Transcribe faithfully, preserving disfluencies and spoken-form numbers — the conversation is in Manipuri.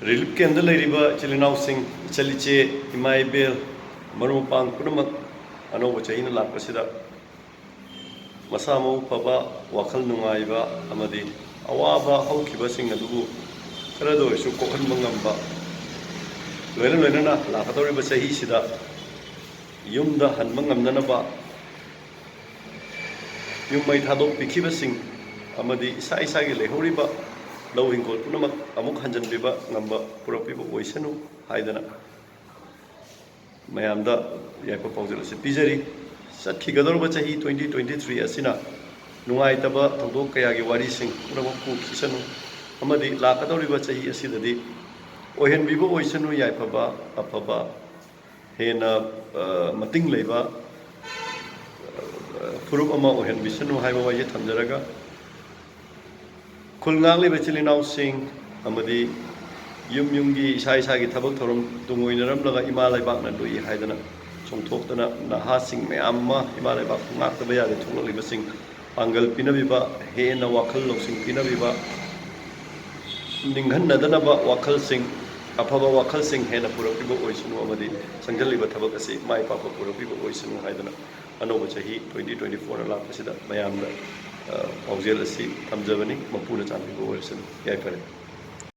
ꯔꯤꯂꯤꯐ ꯀꯦꯝꯞꯇ ꯂꯩꯔꯤꯕ ꯏꯆꯤꯜ ꯏꯅꯥꯎꯁꯤꯡ, ꯏꯆꯜ ꯏꯆꯦ, ꯏꯃꯥ ꯏꯕꯦꯜ, ꯃꯔꯨꯞ ꯃꯄꯥꯡ ꯄꯨꯝꯅꯃꯛ, ꯑꯅꯧꯕ ꯆꯍꯤꯅ ꯂꯥꯛꯄꯁꯤꯗ ꯃꯁꯥ ꯃꯎ ꯐꯕ, ꯋꯥꯈꯜ ꯅꯨꯡꯉꯥꯏꯕ ꯑꯃꯗꯤ ꯑꯋꯥꯕ ꯍꯧꯈꯤꯕꯁꯤꯡ ꯑꯗꯨꯕꯨ ꯈꯔꯗ ꯑꯣꯏꯔꯁꯨ ꯀꯣꯛꯍꯟꯕ ꯉꯝꯕ, ꯂꯣꯏꯅ ꯂꯣꯏꯅꯅ ꯂꯥꯛꯀꯗꯧꯔꯤꯕ ꯆꯍꯤꯁꯤꯗ ꯌꯨꯝꯗ ꯍꯟꯕ ꯉꯝꯅꯅꯕ, ꯌꯨꯝ ꯃꯩ ꯊꯥꯗꯣꯛꯄꯤꯈꯤꯕꯁꯤꯡ ꯑꯃꯗꯤ ꯏꯁꯥ ꯏꯁꯥꯒꯤ ꯂꯩꯍꯧꯔꯤꯕ ꯂꯧ ꯍꯤꯡꯒꯣꯜ ꯄꯨꯝꯅꯃꯛ ꯑꯃꯨꯛ ꯍꯟꯖꯤꯟꯕꯤꯕ ꯉꯝꯕ ꯄꯨꯔꯛꯄꯤꯕ ꯑꯣꯏꯁꯅꯨ ꯍꯥꯏꯗꯅ ꯃꯌꯥꯝꯗ ꯌꯥꯏꯐ ꯄꯥꯎꯖꯦꯜ ꯑꯁꯤ ꯄꯤꯖꯔꯤ꯫ ꯆꯠꯈꯤꯒꯗꯧꯔꯕ ꯆꯍꯤ twenty twenty three ꯑꯁꯤꯅ ꯅꯨꯡꯉꯥꯏꯇꯕ ꯊꯧꯗꯣꯛ ꯀꯌꯥꯒꯤ ꯋꯥꯔꯤꯁꯤꯡ ꯄꯨꯝꯅꯃꯛ ꯄꯨꯈꯤꯁꯅꯨ ꯑꯃꯗꯤ ꯂꯥꯛꯀꯗꯧꯔꯤꯕ ꯆꯍꯤ ꯑꯁꯤꯗꯗꯤ ꯑꯣꯏꯍꯟꯕꯤꯕ ꯑꯣꯏꯁꯅꯨ ꯌꯥꯏꯐꯕ, ꯑꯐꯕ, ꯍꯦꯟꯅ, ꯑ, ꯃꯇꯤꯡ ꯂꯩꯕ, ꯑ, ꯐꯨꯔꯨꯞ ꯑꯃ ꯑꯣꯏꯍꯟꯕꯤꯁꯅꯨ ꯍꯥꯏꯕ ꯋꯥꯍꯩꯁꯦ ꯊꯝꯖꯔꯒ, ꯈꯨꯜ ꯉꯥꯛꯂꯤꯕ ꯏꯆꯤꯜ ꯏꯅꯥꯎꯁꯤꯡ ꯑꯃꯗꯤ ꯌꯨꯝ ꯌꯨꯝꯒꯤ ꯏꯁꯥ ꯏꯁꯥꯒꯤ ꯊꯕꯛ ꯊꯧꯔꯝ ꯇꯨꯡꯑꯣꯏꯅꯔꯝꯂꯒ ꯏꯃꯥ ꯂꯩꯕꯥꯛꯅ ꯂꯨꯏ ꯍꯥꯏꯗꯅ ꯆꯣꯡꯊꯣꯛꯇꯨꯅ ꯅꯍꯥꯁꯤꯡ ꯃꯌꯥꯝ ꯑꯃ ꯏꯃꯥ ꯂꯩꯕꯥꯛꯄꯨ ꯉꯥꯛꯇꯕ ꯌꯥꯗꯦ ꯊꯣꯛꯂꯛꯂꯤꯕꯁꯤꯡ ꯄꯥꯡꯒꯜ ꯄꯤꯅꯕꯤꯕ, ꯍꯦꯟꯅ ꯋꯥꯈꯜ ꯂꯧꯁꯤꯡ ꯄꯤꯅꯕꯤꯕ, ꯅꯤꯡꯍꯟꯅꯗꯅꯕ ꯋꯥꯈꯜꯁꯤꯡ, ꯑꯐꯕ ꯋꯥꯈꯜꯁꯤꯡ ꯍꯦꯟꯅ ꯄꯨꯔꯛꯄꯤꯕ ꯑꯣꯏꯁꯅꯨ ꯑꯃꯗꯤ ꯆꯪꯁꯤꯜꯂꯤꯕ ꯊꯕꯛ ꯑꯁꯤ ꯃꯥꯏ ꯄꯥꯛꯄ ꯄꯨꯔꯛꯄꯤꯕ ꯑꯣꯏꯁꯅꯨ ꯍꯥꯏꯗꯅ ꯑꯅꯧꯕ ꯆꯍꯤ twenty twenty four ꯂꯥꯛꯄꯁꯤꯗ ꯃꯌꯥꯝꯗ, ꯑ, ꯄꯥꯎꯖꯦꯜ ꯑꯁꯤ ꯊꯝꯖꯕꯅꯤ꯫ ꯃꯄꯨꯅ ꯆꯥꯟꯕꯤꯕ ꯑꯣꯏꯔꯁꯅꯨ꯫ ꯌꯥꯏꯐꯔꯦ꯫